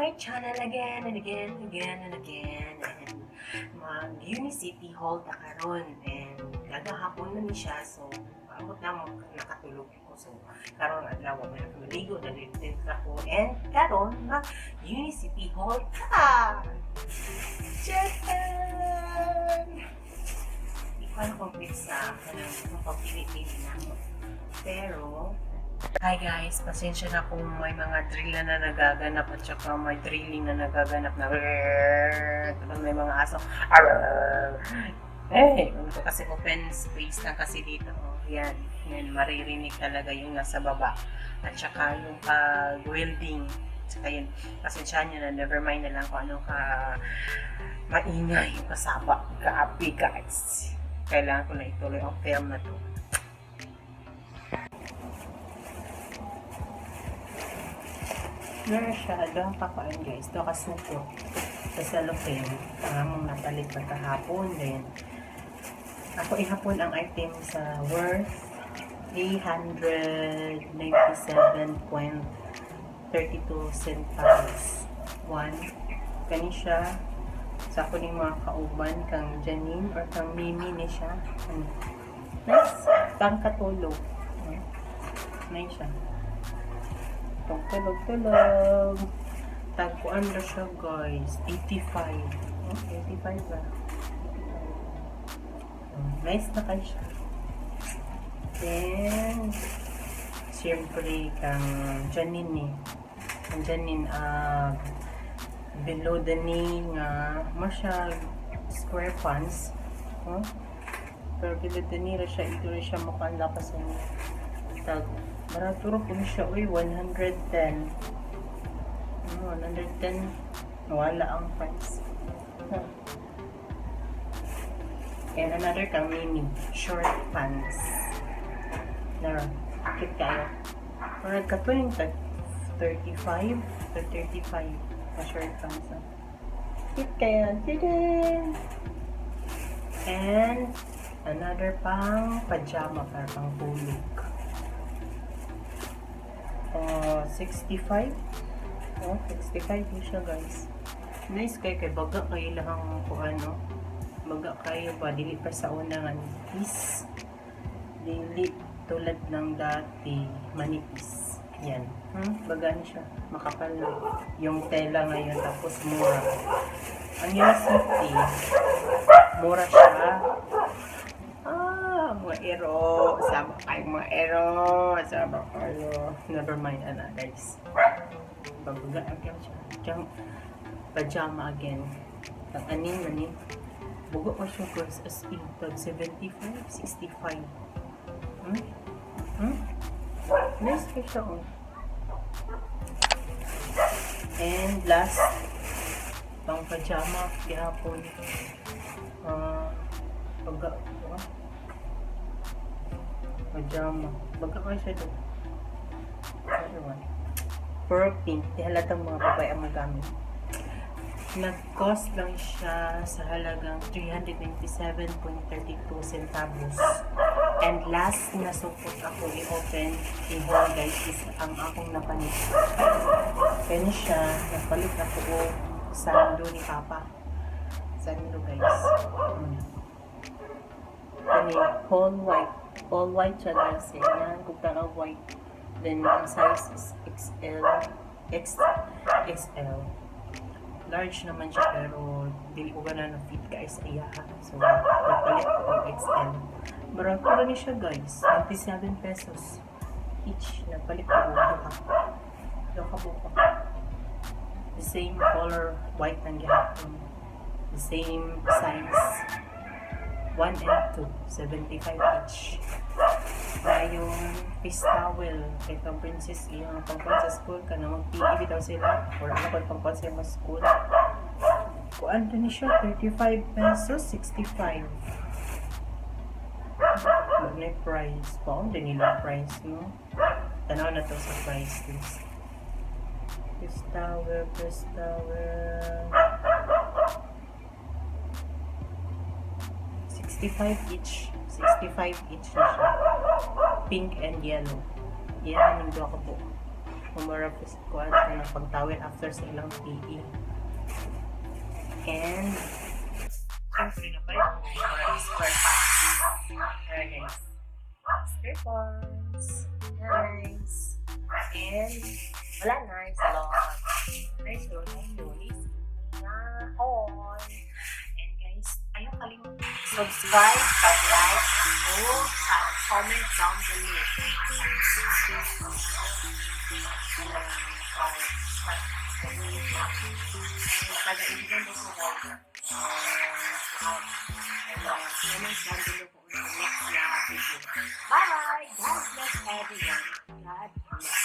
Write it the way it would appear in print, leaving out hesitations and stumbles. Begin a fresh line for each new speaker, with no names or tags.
my channel again and again, again and again. And mag Unicity haul ta karon and gagahapon na ni siya, so amot na mo nakatulog ko. So karon adlaw man ako maligo, nag-repent ako and karon mag Unicity haul ta. Japan! Di ko alam kung sa kanang mapagpili-pili na mo. Pero hi guys, pasensya na kung may mga drill na nagaganap at saka may drilling na nagaganap na tapos may mga aso. Eh, ito kasi open space lang kasi dito. Oh, yan, yan, maririnig talaga yung nasa baba. At saka yung pag-welding. Saka yun, pasensya nyo na, never mind na lang kung ano ka maingay yung kasaba. Grabe, guys. Kailangan ko na ituloy ang film na to. Meron siya, doon pa kuan guys, doon ka suko sa cellophane. Ang among napalit pagkahapon din. Ako ihapon ang item sa worth 397.32 centavos. One, kani siya sa ako ning mga kauban kang Janine or kang Mimi ni siya. Ano? Nice. Pangkatulog. Nice siya. Tulog-tulog. Tagpuan na siya, guys. 85. Oh, 85 ba? 85. Oh, nice na kayo siya. Then, siyempre, kang Janine eh. Ang Janine, below the knee nga, masya square pants. Huh? Pero below the knee ra siya, ito ra siya mukhang lakas ang tag. Barato ra po siya, uy, 110. Ano, 110. Wala ang price. Huh. And another kang Mimi, short pants. Nara, cute kayo. Or kato yung tag 35 to 35 na short pants. Ah. Cute kayo. Tadam! And another pang pajama para pang tulog. 65. Oh, 65 din siya, guys. Nice kay kay baga kay ilahang kuan, no. Baga kayo ba, dili pa sa una nga nipis. Dili tulad ng dati manipis. Yan. Baga ni siya. Makapal na yung tela ngayon tapos mura. Ang Unicity, mura siya. Ah, mga ero. Sama kayo, mga ero. Sama kayo. Never mind, ana, guys. Babaga ang siya. Diyan, pajama again. Ang anin, anin. Bugo ko siya, guys, as in, tag 75, 65. Hmm? Hmm? Nice ko siya, oh. And last, pang pajama, gihapon. Ah, baga, ah. Pajama. Baga kayo siya doon. Another one. Pearl pink. Di halatang mga babae ang magamit. Nag-cost lang siya sa halagang 397.32 centavos. And last na supot ako i-open, i-haul guys, is ang akong napalit. Kaya siya, napalit ako og sando ni Papa. Sando, guys. Kani, all white. All white siya, guys. Eh. Yan, kung tara white. Then, ang size is XL, X, XL. Large naman siya pero dili ko gana na fit guys sa iyaha. So, nagpalit ko og XL. Barato ra ni siya, guys. 97 pesos each. Nagpalit ko og duha. Duha ka buok. The same color, white lang gihapon. The same size. 1 and 2. 75 each. Dayon, face towel. Kay kang princess, iyang pangkuan sa school ka na mag-PE bitaw sila. Or ano ko pangkuan sa mga school. Kuan ni siya, 35 pesos, 65. Wala na yung price. Paon din nila price, no? Tanaw na to sa price list. Face towel, face towel. 65 each. 65 each na siya. Pink and yellow. Yan, yung duha ka po. Kumara kuan ka ng pagtawid after sa ilang PE. And, syempre na pa rin mura square pants. Alright, guys. Square pants. Nice. And, wala, nice a lot. Nice roll tayo. Na all. And guys, ayaw kalimut subscribe, pag-like, o comment down below. Pag-aigan ko, guys. Comment down below kung ano next na video. Bye-bye! God bless everyone. God bless.